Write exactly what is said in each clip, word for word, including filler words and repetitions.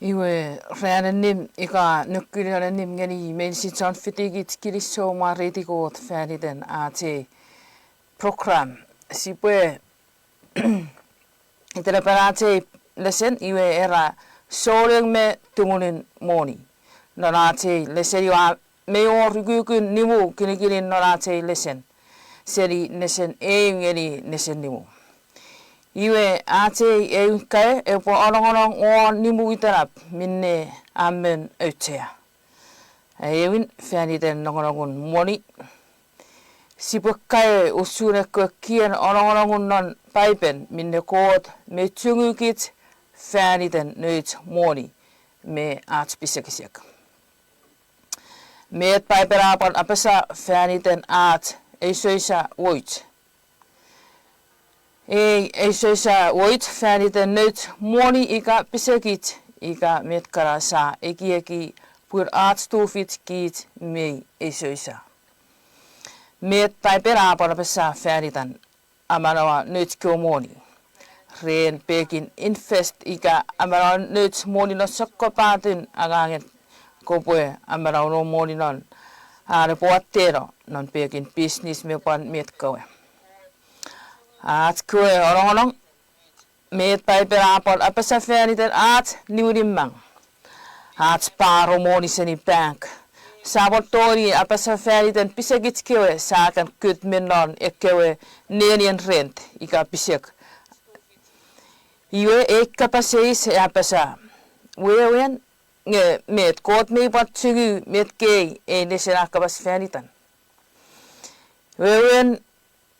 Iwe, ran annim ika nukun annim ngeni meinisin chon fitikich, kinisou mwareiti Kot fan iten ach ei program. Sipwe, itenapen ach ei lesen iwe era souneng me tumunun moni. Non ach ei lesen iwe a mei wor ukukun nimu kinikinin non ach ei lesen, seni nesen eu ngeni nesen nimu. Iwe ach ei eu kaeo epwe anongonong won nimu itenap minne a men auchea. Aewin, fan iten nongonongun moni. Sipwe kaeo usun ekkewe kien anongonongun non Paipen minne Kot mi chungukich fan iten nouch moni me ach pisekisek. Met Paipen a pwan apasa fan iten ach eisousa wouch? Ei eisousa wouch fan iten nouch moni ika pisekich ika met kana sia ekieki pun ach tufich kich mei eisousa. Met Paipen a pwan apasa fan itan amanaua nouch kewe moni? Ren pekin invest ika amanaua nouch moni non sokkopaten angangen kopwe amanau noum moni non an epwe watteno non pekin business me pwan met kewe. Ach kewe anongonong, met Paipen a pwan apasa fan iten ach niwinimang, ach paro moni seni bank. Sia pwan tongeni apasa fan iten pisekich kewe sia kan kut me non ekkewe nenien rent ika pisek. Iwe ei kapas eis a apasa, wewen, nge met Kot mei pwan chungu met kei ei nesen a kapas fan itan? Wewen,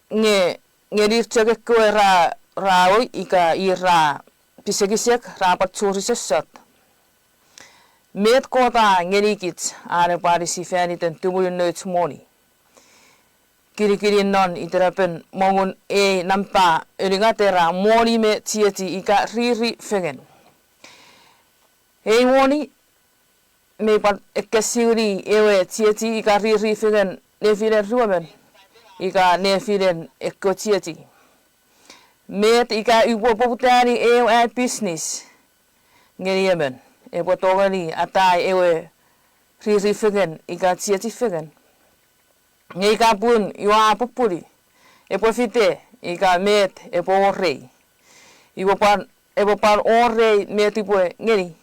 nge ngenir chok ekkewe ra, ra wou ika ir ra pisekisek ra pwan churi sossot. Met Kot a ngenikich an epwe anisi fan iten tumunun nouch moni? Kinikinin non itenapen mongun ei nampa unungat era moni me chiechi ika riri fengen. Ei moni mei pwan ekkesiwini ewe chiechi ika riri fengen nefinen ruemon ika nefinen ekkewe chiechi. Met ika upwe poputani eu ai business ngeni emon, epwe tongeni atai ewe riri fengen ika chiechi fengen? Nge ika pun ua pupuni, epwe fite ika met epwe wor rei? Iwe pwan, epwe pwan wor rei met upwe ngeni?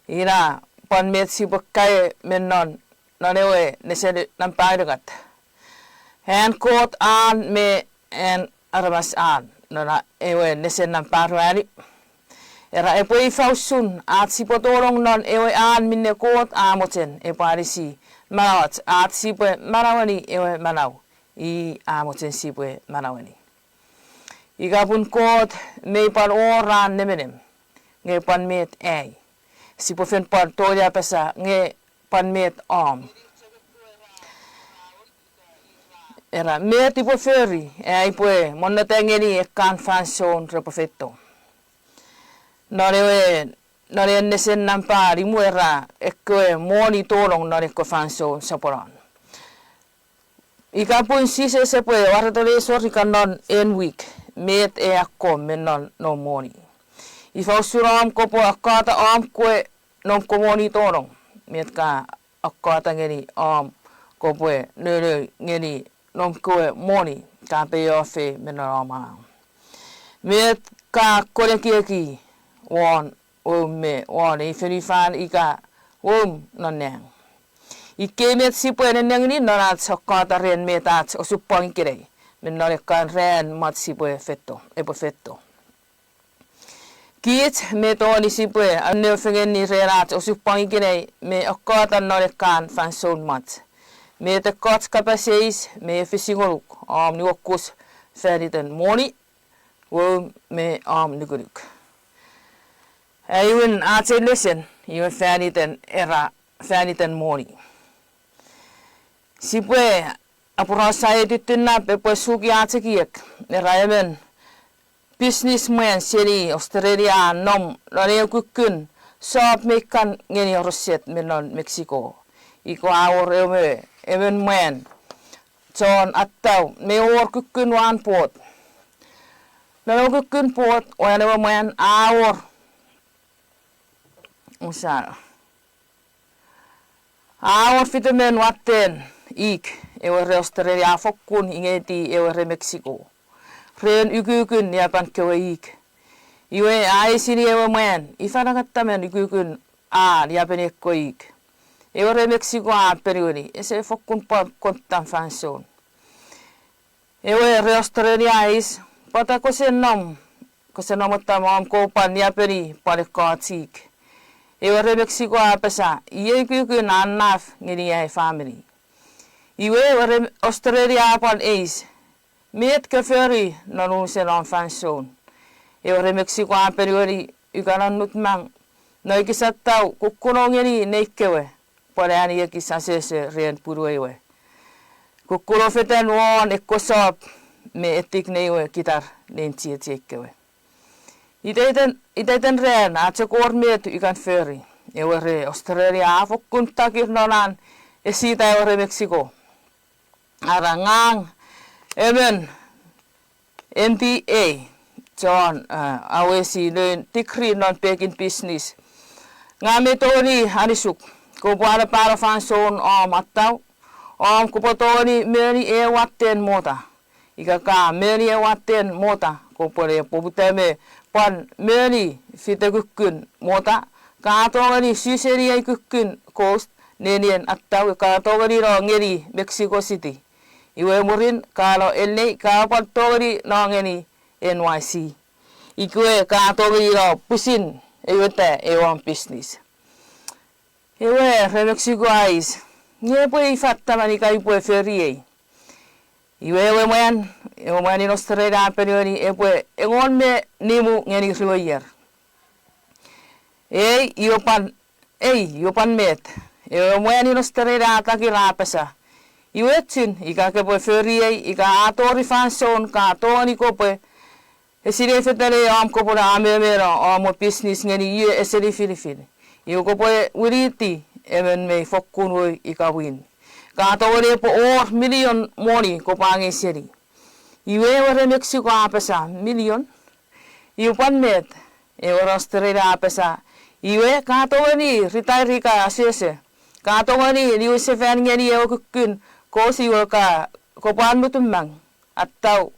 Ina pwan met sipwe kaeo me non, non ewe nesen nampa unungat. An Kot an me an aramas an, non ewe nesen nampa ruanu. Era epwe ifa usun ach sipwe tonong non ewe an minne Kot a mochen epwe anisi manauach, ach sipwe manaueni ewe manau i a mochen sipwe manaueni? Ika pun Kot mei pwan wor an nemenem, nge pwan met ai? Sipwe fen pwan tongeni apasa nge pwan met om? Era met upwe fori ai upwe monnota ngeni ekkan fansoun repwe feito? Non ewe, non ewe nesen nampa nimu era ekkewe moni tonong non ekkewe fansoun soponon. Ika pun Jises epwe wareto nesor ika non en wik, met e akkom me non noum moni? Ifa usun om kopwe akkota om kewe, noum kewe moni tonong? Met ka akkota ngeni om kopwe nounou ngeni noum kewe moni ka pay off me non om angang? Met ka kon ekieki won woum me won ei fonufan ika woum non nang? Ikkei met sipwe nenengeni non ach akkota ren met ach osupwang ikenai me non ekkan ran mwach sipwe feito, epwe feito. Kich mi tongeni sipwe anneufengeni ren ach osupwang ikenai me akkota non ekkan fansoun mwach. Met ekkoch kapas eis mi efisi ngonuk om niuokus fan iten moni, woum me om nukunuk? Aewin, ach ei nesen iwe fan iten era, fan iten moni. Sipwe aporausa ei tuttunnap epwe suki ach ekiek. Era emon business mwan seni Australia a nom non eu kukkun sop mi kan ngeni oreset me non Mexico. Ika a wor ewe, emon mwan chon attau me wor kukkun wan pot. Non ewe kukkun pot wan ewe mwan a wor Musa. A wor fitemon watten ik ewe re Australia a fokkun ingeiti ewe re Mexico ren ukukun niapan kewe ik. Iwe a eisini ewe mwan ifa nangattamen ukukun a niapeni ekkewe ik. Ewe re Mexico a ponueni, ese fokkun pwan kottam fansoun. Ewe re Australia a eis, pwata kose nom, kose nom ottam om kopwe pwan niapeni pwan ekkoch ik. Ewe re Mexico a apasa, iei ukukun a naf ngeni ai famini. Iwe ewe re Australia a pwan eis, met ke fori non unusen om fansoun? Ewe re Mexico a ponueni, ua kan annut mang, non ekis attau kukkuno ngeni nei kewe pwan ani ekis asoso ren punuei we. Kukkuno fetan won ekkewe sop me etik nei we kitar nein chiechiei kewe. Iteiten, iteiten ran a chok wor met ua kan fori. Ewe re Australia a fokkun takir non an esita ewe re Mexico. Ara ngang emon M B A, chon, eh, awesi noun degree non pekin business. Ngang mi tongeni anisuk, kopwe anapano fansoun om attau, om kopwe tongeni moni ew watten mota. Ika ka moni ew watten mota, kopwe ne poputa me pwan moni fite kukkun mota, ka tongeni su seni ei kukkun coast, nenien attau ka tongeni no ngeni Mexico City. Iwe mwirin ka no L A ka pwan tongeni no ngeni N Y C. Ikewe ka tongeni no pwisin aueta ewe om business. Ewe re Mexico a eis, nge epwe ifa taman ika upwe fori ei? Iwe ewe mwan, ewe mwan in Australia a ponueni epwe engon me nimu ngeni rue ier. Ei, iwe pwan, ei, iwe pwan met? Ewe mwan in Australia a takir a apasa, iwe chun ika kopwe fori ei, ika a tori fansoun ka tongeni kopwe esinei fetanei om kopwe ne amemeno om we business ngeni ie ese nifinifin. Iwe kopwe winiti emon mei fokkun wou ika win. Ka tongeni epwe wor million moni kopwe angei seni. Iwe ewe re Mexico a apasa, million? Iwe pwan met? Ewe re Australia a apasa, iwe ka tongeni retire ika asoso. Ka tongeni niwinsefan ngeni ewe kukkun coast iwe ka, kopwe annutumang attau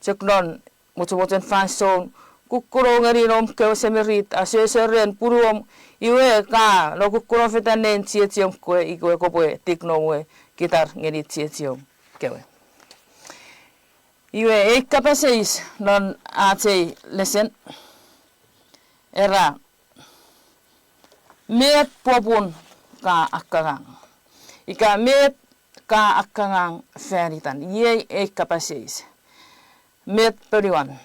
chok non mochomochen fansoun, kukkuno ngeni noum kewe semirit, asoso ren punuom, iwe ka no kukkuno fetan nein chiechiom kewe, ikewe kopwe tik noum we kitar ngeni chiechiom kewe. Iwe ei kapas eis non ach ei lesen, era, met popun ka akkangang? Ika met ka akkangang fan itan? Iei ei kapas eis. Met ponuan?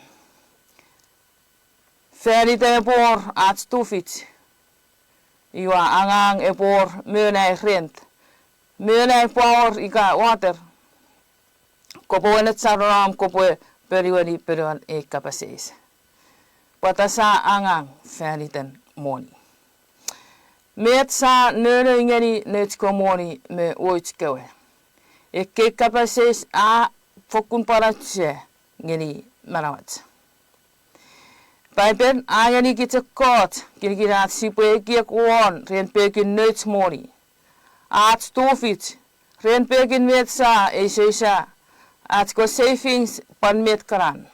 Fan iten epwe wor ach tufich, iwe angang epwe wor monai rent, monai power ika water. Kopwe wenechar om kopwe ponueni ponuan ei kapas eis. Pwata sia angang fan iten moni? Met sia nonno ngeni nouch kewe moni me wouch kewe? Ekkei kapas eis a fokkun pwan auchea ngeni manauach. Paipen a ngenikich ekkoch kinikin ach sipwe ekiek won ren pekin nouch moni, ach tufich, ren pekin met sia eiseusa, ach kewe savings pwan met kanan.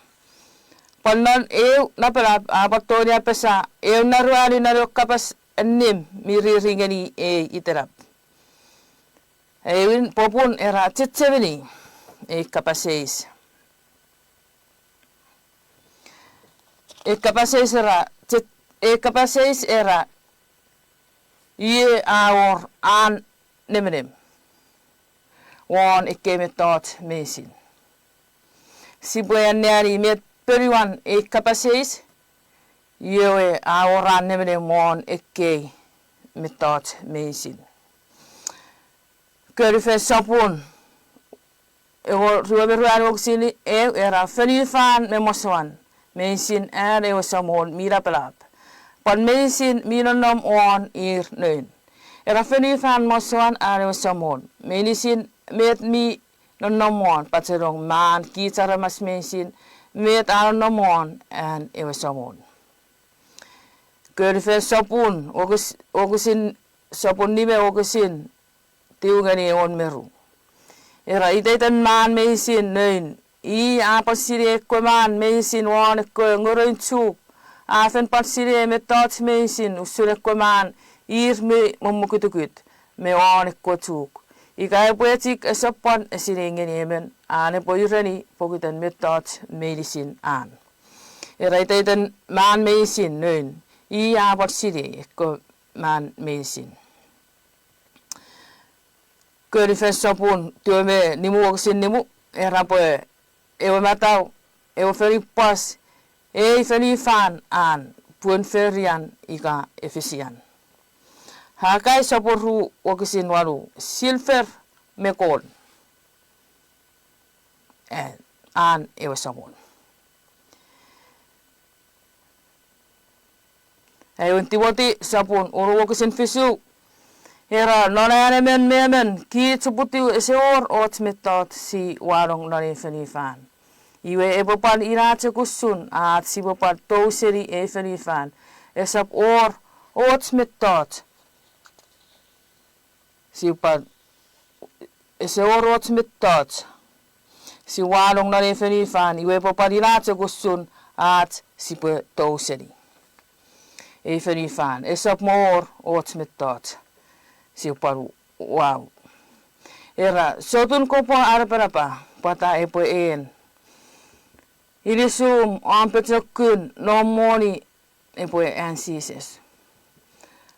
Pwan non eu napanap a pwan tongeni apasa eu naruanu non ewe kapas allim mi riri ngeni ei itenap. Aewin popun era chechemeni ei kapas eis. Ei kapas eis era, che-, ei kapas eis era, ie a wor an nemenem won ekkei mettoch meinisin? Sipwe anneani met ponuan ei kapas eis, ie we a wor an nemenem won ekkei mettoch meinisin. Konifen sopun ewe rue me ruanu wokisin eu era, fonufan me masouan meinisin an ewe Samon mi napanap, pwan meinisin mi nonnom won ir noun. Era fonufan masouan an ewe Samon, meinisin met mi nonnom won, pachenong man kich aramas meinisin, met a nonnom won an ewe Samon. Konifen sopun, wokisin, sopun nime wokisin tiw ngeni engon me ru. Era iteiten man meinisin noun, i a pwan sinei ekkewe man meinisin won ekkewe ngoroin chuk, a fen pwan sinei mettoch meinisin usun ekkewe man ir mi momukutukut me won ekkewe chuk. Ika epwe echik esap pwan esinei ngeni emon an epwe ureni pokiten mettoch meinisin an. Era iteiten man meinisin noun, i a pwan sinei ekkewe man meinisin. Konifen sopun tiwe me nimu wokisin nimu, era pwe ewe matau, ewe fonupos, ei fonufan an pwun forian ika efisian. Hakai sopun ru wokisin wanu, silfer me kol, e, an ewe Samon. Aewin Timoti sopun wonu wokisin fisu, era non an emon me emon kich uputiw ese wor och mettoch si wanong non ei fonufan. Iwe epwe pwan ina chok usun ach sipwe pwan tou seni ei fonufan, esap wor och mettoch si pwan, ese wor och mettoch si wanong non ei fonufan, iwe epwe pwan ina chok usun ach sipwe tou seni ei fonufan, esap mo wor och mettoch si pwan wau. Era sotun kopwe araparapa pwata epwe en inisum om pochokun non moni epwe an Jises.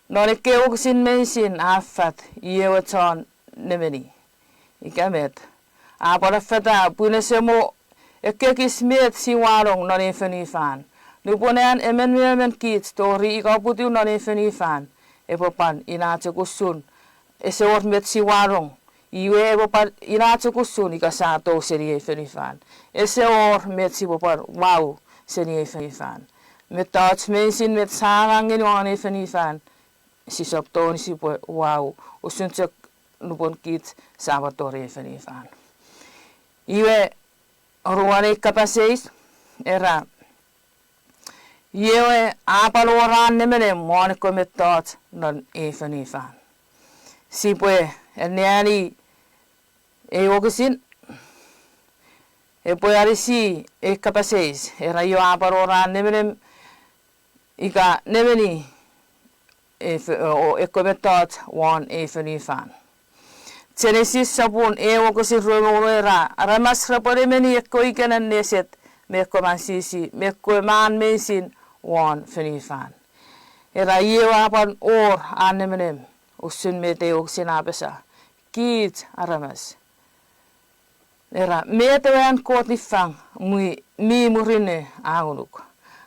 Non ekkei wokisin meinisin a fat i ewe chon nemeni ika met. A pwan affata pun ese mo ekis met si wanong non ei fonufan. Nupwen an emon me emon kich tori ika uputiw non ei fonufan, epwe pwan ina chok usun ese wor met si wanong. Iwe epwe pwan ina chok usun ika sa tou seni ei fonufan, ese wor met sipwe pwan wau seni ei fonufan. Mettoch meinisin met sa angang ngeni won ei fonufan, sisap tongeni sipwe wau usun chok nupwen kich sa pwan tori ei fonufan. Iwe, oruan ei kapas eis, era, iewe a pwan wor an nemenem won ekkewe mettoch non ei fonufan. Sipwe anneani ei wokisin, epwe anisi ei kapas eis, era io a pwan wor an nemenem ika nemeni e, o, ekkewe mettoch won ei fonufan. Genesis sopun ew wokisin rue me wonu era, aramas repwe nemeni ekkewe ikenan neset me ekkewe mansisi me ekkewe man meinisin won fonufan. Era iewe a pwan wor an nemenem, usun met ei wokisin a apasa, kich aramas. Era met ewe an Kot niffang mi, mi murinno a ngonuk.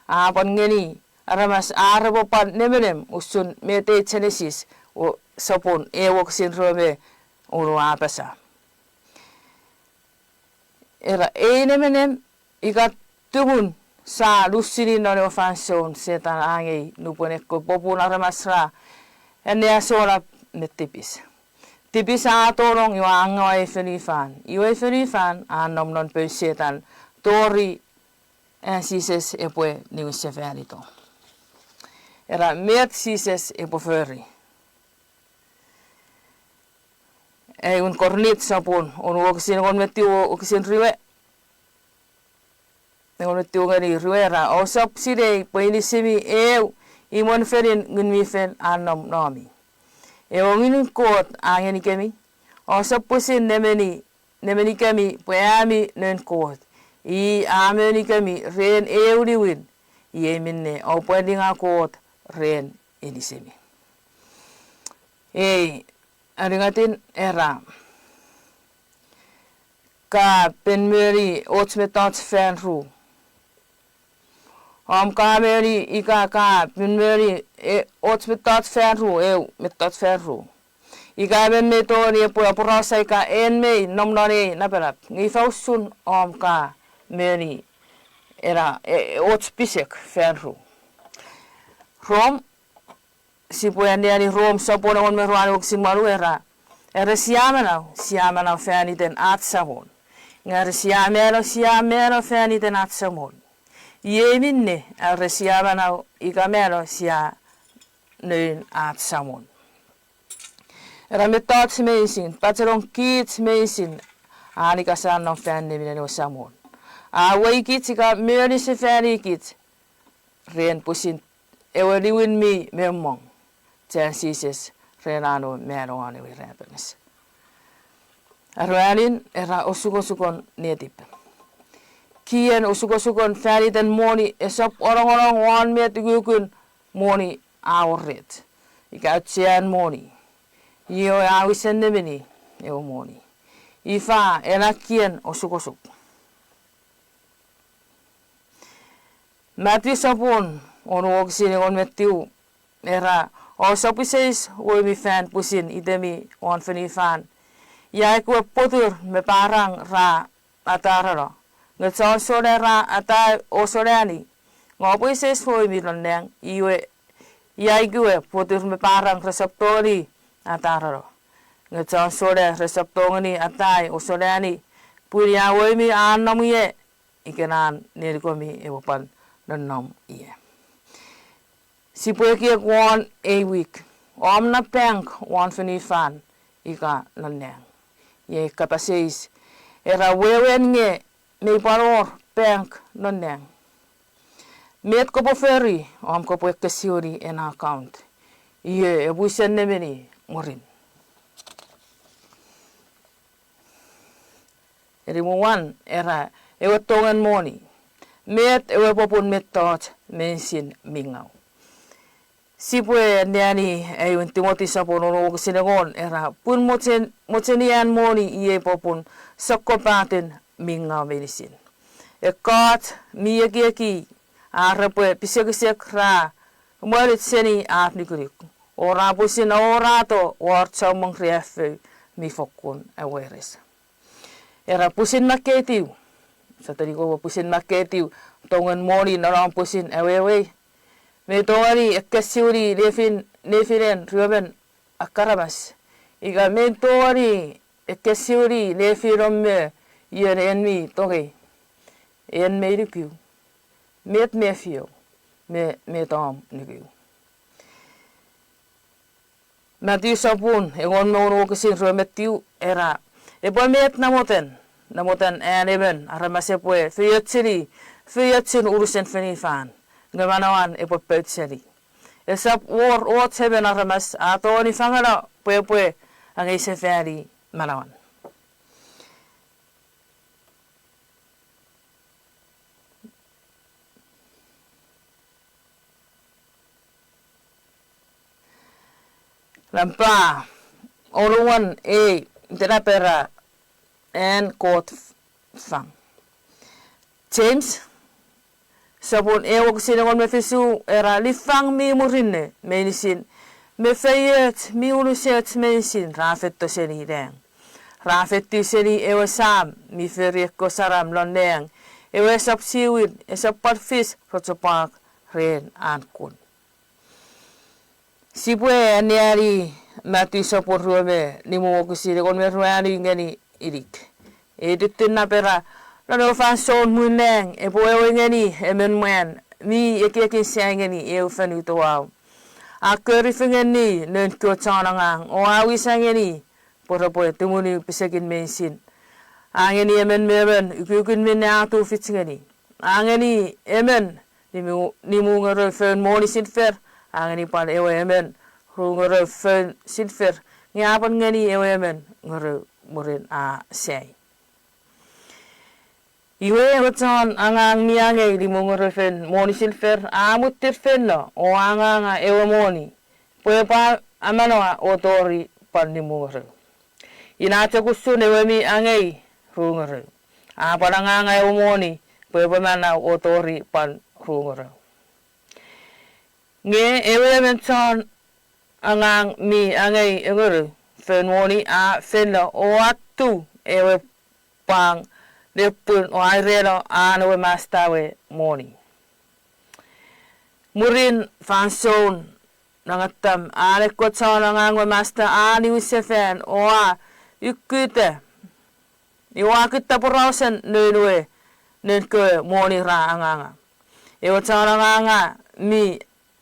A pwan ngeni aramas ar repwe pwan nemenem usun met ei Genesis, o, sopun ew wokisin rue me wonu a apasa. Era ei nemenem ika tumun sa lusini non ewe fansoun Setan a angei nupwen ekkewe popun aramas ra anneasonap me tipis. Tipis a tonong iwe a ngaw ei fonufan. Iwe ei fonufan a nom non poun Setan tori an Jises epwe niwinsefanito. Era met Jises epwe fori. Aewin Korint sopun wonu wokisin engon me tiu, wokisin rue, engon me tiu ngeni rue era, ousap sinei pwe inisimi eu imwen fenin Ngun mi Fel a nom nomi, ewe Ngunun Kot a ngenikemi? Ousap pwisin nemeni, nemenikemi pwe ami noun Kot. I a monikemi ren eu niwin, iei minne oupwe ninga Kot ren inisimi. Ei, aningatin era, ka pen moni och mettoch fan ru. Om ka moni ika ka pen moni, e, och mettoch fan ru, eu mettoch fan ru. Ika emon mei tongeni epwe aporausa ika en mei nom non ei napanap, nge ifa usun om ka moni ena, e, och pisek fan ru? Rom, sipwe anneani Rom sopun engon me ruanu wokisin wanu era, are sia manau, sia manau fan iten ach Samon. Nge are sia mano, sia mano fan iten ach Samon. Iei minne, are sia manau ika mano, sia noun ach Samon. Era mettoch meinisin, pachenong kich meinisin, a nikasa non fan neminen ewe Samon. A uweikich ika menisefani kich ren pwisin ewe niwin mi mommong, chan Jises ren an we mano won ewe irapenges. Aruanin, era osukosukun netip. Kien osukosukun fan iten moni esap onongonong won met ukukun moni a wor rech, ika auchean moni, io a wisen nemeni ewe moni. Ifa ena kien osukosuk? Matu sopun wonu wokisin engon me tiu, era, ousap iseis woumi fan pwisin itemi won fonufan, ia ekkewe potur me parang ra atarano, nge chon sona ra atai osonani. Nge oupwe iseis woumi non nang, iwe, ia ekkewe potur me parang resap tongeni atarano, nge chon sona resap tongeni atai osonani, pun ia woumi a nom ie, ikenan nenikomi epwe pwan nonnom ie. Sipwe ekiek won ei wik, om na bank won fonufan ika non nang? Iei kapas eis, era wewen nge mei pwan wor bank non nang? Met kopwe fori om kopwe ekkesiwini ena account? Io epwe wisen nemeni mwirin? Eni mwo wan, era, ewe tongen moni. Met ewe popun mettoch meinisin mi ngaw? Sipwe anneani aewin Timoti sopun wonu wokisin engon, era, pun mochen, mochenian moni iei popun sokkopaten mi ngaw meinisin. Ekkoch mi ekieki ar repwe pisekisek ra mwanich seni ar nukunuk, o ra pwisin aworato wor chommong riaffou mi fokkun aweires. Era pwisin makketiw, sotuni kopwe pwisin makketiw tongen moni non om pwisin awewei? Mei tongeni ekkesiwini nefin, nefinen ruemon akkaramas? Ika mei tongeni ekkesiwini nefinom me ion en mi tongei, en mei nuku, met mefiom, me met om nuku? Matu sopun engon me wonu wokisin rue me tiu, era, epwe met namoten, namoten an emon aramas epwe feiochuni, feiochun unusen fonufan, nge manauan epwe pout seni? Esap wor och emon aramas a tongeni fangeno pwe epwe angei sefani manauan. Nampa oruan ei, itenap era, an Kot fang. James sopun ew wokisin engon me fisu, era, niffang mi murinno meinisin me feioch mi unusoch meinisin ra feito seni nang. Ra feitiw seni ewe Sam mi fori ekkewe saram lon nang, ewe esap siwin, esap pwan fis rochopwak ren an kun. Sipwe anneani Matu sopun rue me nimu wokisin engon me ruanu ngeni inik. Ei tuttunnap era, non ewe fansoun mwinnang epwe wewe ngeni emon mwan mi ekiekin sai ngeni eu fonu toau. A kori fengeni noun kewe chon angang o a wisa ngeni pwe repwe tumunu pisekin meinisin. A ngeni emon me emon ukukun minne a tufich ngeni. A ngeni emon nimu, nimu ngerou foun moni silfer, a ngeni pwan ewe emon ru ngerou foun silfer, nge a pwan ngeni ewe emon ngerou mwirin a sai. Iwe ewe chon angang mi angei nimu ngerou foun moni silfer a muttir feino o anganga ewe moni pwe epwe amanaua o tori pwan nimu ngerou. Ina chok usun ewe mi angei ru ngerou, a pwan anganga ewe moni pwe epwe manau o tori pwan ru ngerou. Nge ewe emon chon angang mi angei engerou foun moni a feino o a tu ewe pwang nepwin o a aireno an ewe masta we moni. Mwirin fansoun nangattam an ekkewe chon angang we masta a niwin sefan o a ukkuta, iwe a kutta porausen noun we, noun kewe moni ra anganga. Ewe chon anganga mi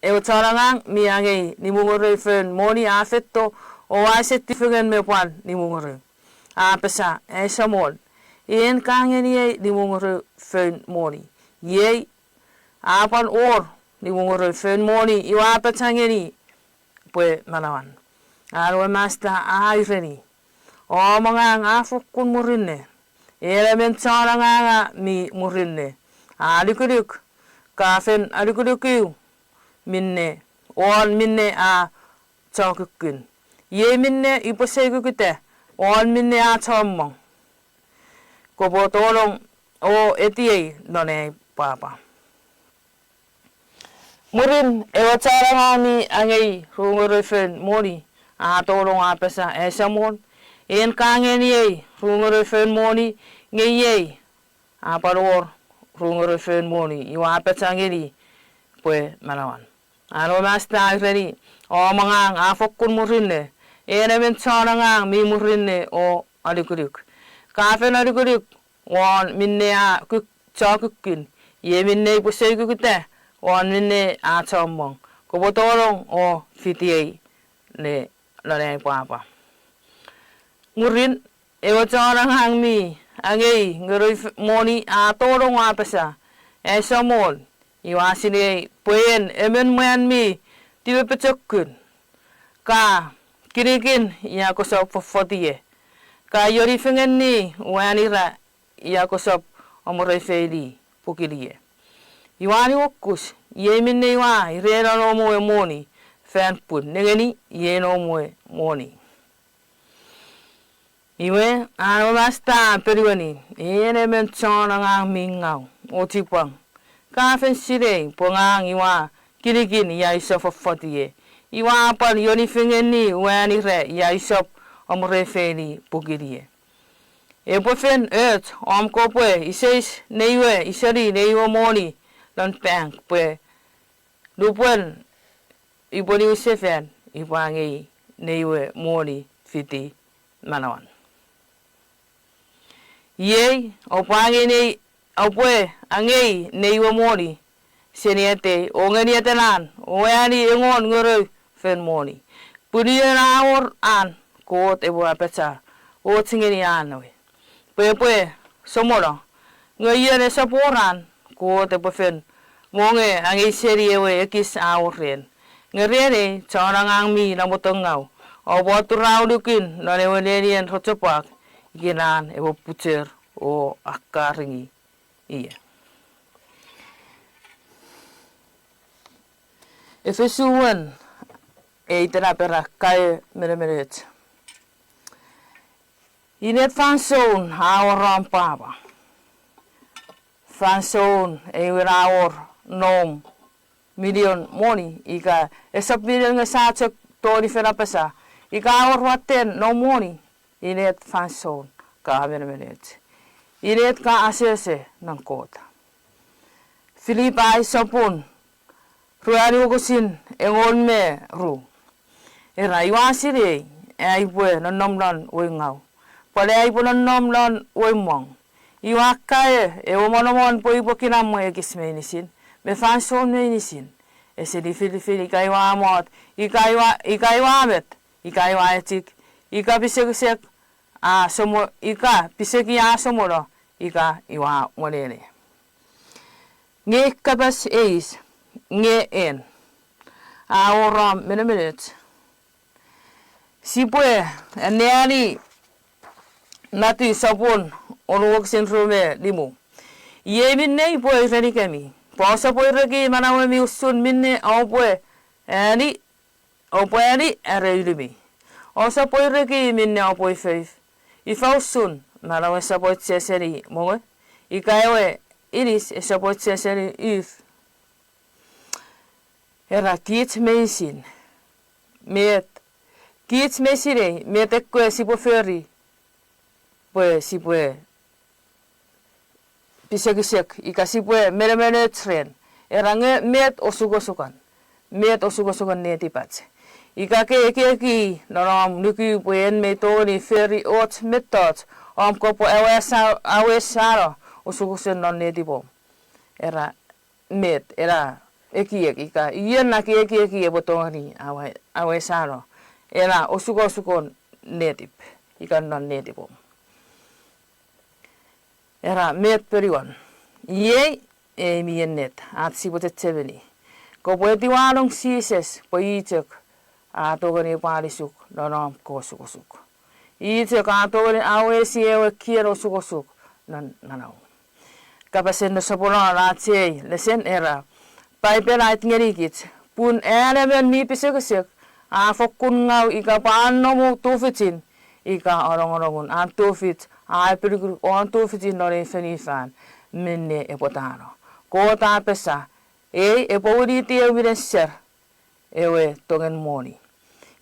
ewe chon angang mi angei nimungerou foun moni a feito o a iseti fengen me pwan nimungerou. A apasa, Ai Samon, en ka ngeniei nimungerou foun moni. Iei a pwan wor nimungerou foun moni, iwe a apacha ngeni pwe manauan. An we masta a ereni, Om angang a fokkun murinne. En emon chon angang mi murinne. A alukuluk, ka fen alukulukiu minne, won minne a chokukkun. Iei minne upwe seikuketa, won minne a chommong. Kopwe tolong o etiei non ai pwapwa. Mwirin ewe chon angang mi angei ru ngerou foun moni a tolong apasa, Ai Samon, en ka ngeniei ru ngerou foun moni, nge iei a pwan wor ru ngerou foun moni, iwe a apacha ngeni pwe manauan. An we masta a ereni, Om angang a fokkun murinne. En emon chon angang mi murinne o alukuluk. Ka fen alukuluk, won minne a kuk-, chokukkun. Iei minne upwe seikuketa, won minne a chommong. Kopwe tolong o fitiei ne non ai pwapwa. Mwirin ewe chon angang mi angei ngerou f-, moni a tolong apasa, Ai Samon, iwe a sinei pwe en emon mwan mi tipepochokun. Ka kinikin ia kosap fofot ie. Ka ioni fengeni uwan ira ia kosap amorei feili pukin ie. Iwe a niuokus, iei minne iwe a ireno noum we moni fan pun, nengeni, iei noum we moni. Iwe, an we masta a ponueni, En emon chon angang mi ngaw o chipwang. Ka fen sinei pwe ngang iwe a kinikin ia usap fofot ie, iwe a pwan ioni fengeni uwan ira ia usap amorei feili pukin ie. Epwe fen och om kopwe iseis nei we, isoni nei we moni lon pank pwe nupwen upwe niwinsefan upwe angei nei we moni fiti manauan. Iei, oupwe angei nei, oupwe angei nei we moni seni atei o ngeni etenan o ani engon ngerou foun moni. Pun ion a wor an, Kot epwe apacha och ngeni an we pwe epwe somono. Nge ion esap wor an, Kot epwe fen mongo angei seni ewe ekis a wor ren. Nge ren ei chon angang mi namwotongaw, oupwe atura unukin non ewe nenien rochopwak, ikenan epwe pucher o akkaringi ie. Efesus wen, ei tenapera kae menemenoch. Inet fansoun a wor om pwapwa? Fansoun ei we a wor noum million moni, ika esap million nge sa chok tongeni fen apasa, ika a wor watten noum moni, inet fansoun ka menemenoch? Inet ka asoso non Kot? Filipai sopun ruanu wokisin engon me ru. Era, iwe a sinei ai upwe nonnom non weingaw, pwan ai upwe nonnom non weimong. Iwe a kaeo ewe monomon pwe upwe kinamwe ekis meinisin me fansoun meinisin, ese nifilifil ika iwe a mot, ika iwe, ika iwe a met, ika iwe a echik, ika pisekisek a somo-, ika piseki a somono, ika iwe a mwanene. Nge kapas eis, nge en, a wor om menemenoch? Sipwe anneani Matu sopun wonu wokisin ru me nimu. Iei minne upwe erenikemi pwe ousap eireki manauemi usun minne oupwe ani, oupwe ani are unumi. Ousap eireki minne oupwe ifa, ifa usun, manau esap och seni mongo, ika ewe inis esap och seni uf. Era kich meinisin, met, kich mi sinei met ekkewe sipwe fori pwe sipwe pisekisek ika sipwe menemenoch ren. Era nge met osukosukan, met osukosukan netipach? Ika ke ekieki non om nuku pwe en mi tongeni fori och mettoch om kopwe awesa-, awesano osukosukan non netipom? Era met, era ekiek ika ion na ke ekieki epwe tongeni awe, awesano ena osukosukun netip ika non netipom. Era met ponuan. Iei ei mi ennet ach sipwe chechemeni. Kopwe etiwanong Jises pwe i chok a tongeni epwe anisuk non om osukosuk. I chok a tongeni awesi ewe kien osukosuk non manau. Kapasen nesoponon ach ei lesen era, Paipel a aiti ngenikich pun an emon mi pisekisek a fokkun ngau ika pwe a nomu tufichin ika anongonongun an tufich a epinukunuk won tufichin non ei fonufan minne epwe tano. Kot a apasa, ei epwe winiti ew minen ser, ewe tongen moni.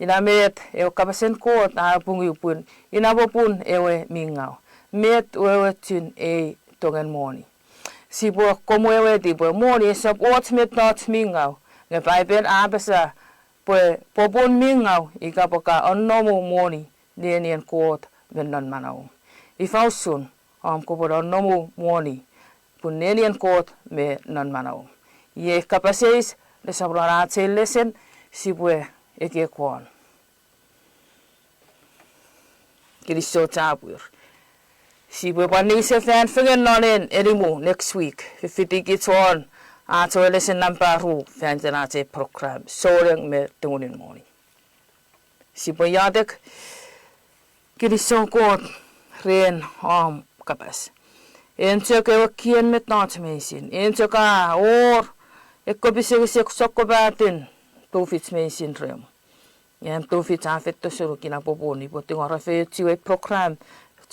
Ina met ewe kapasen Kot a apungu pun ina popun ewe mi ngau. Met wewen ei tongen moni? Sipwe kon weweiti pwe moni esap och mettoch mi ngau, nge Paipel a apasa pwe popun mi ngau ika pwe ka anomu moni nenien Kot me non manauom. Ifa usun om kopwe anomu moni pun nenien Kot me non manauom? Iei kapas eis nesoponon ach ei lesen, sipwe ekieki won. Kinisou chapur. Sipwe pwan niwin sefan fengen non ena enimu next week, fifitikich won ach ewe lesen nampa ru fan iten ach ei program, Souneng me Tumunun Moni. Sipwe iotek. Kinisou Kot ren om kapas. En chok ewe kien mettoch meinisin. En chok a wor ekkewe pisekisek sokkopaten tufich meinisin reom. Am tufich a feito senuk, ina popun upwe tingor efeiochu ei program,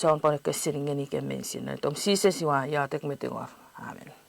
chon pwan ekkesiwin ngenikem meinisin. Non itom Jises ua iotek me tingor. Amen.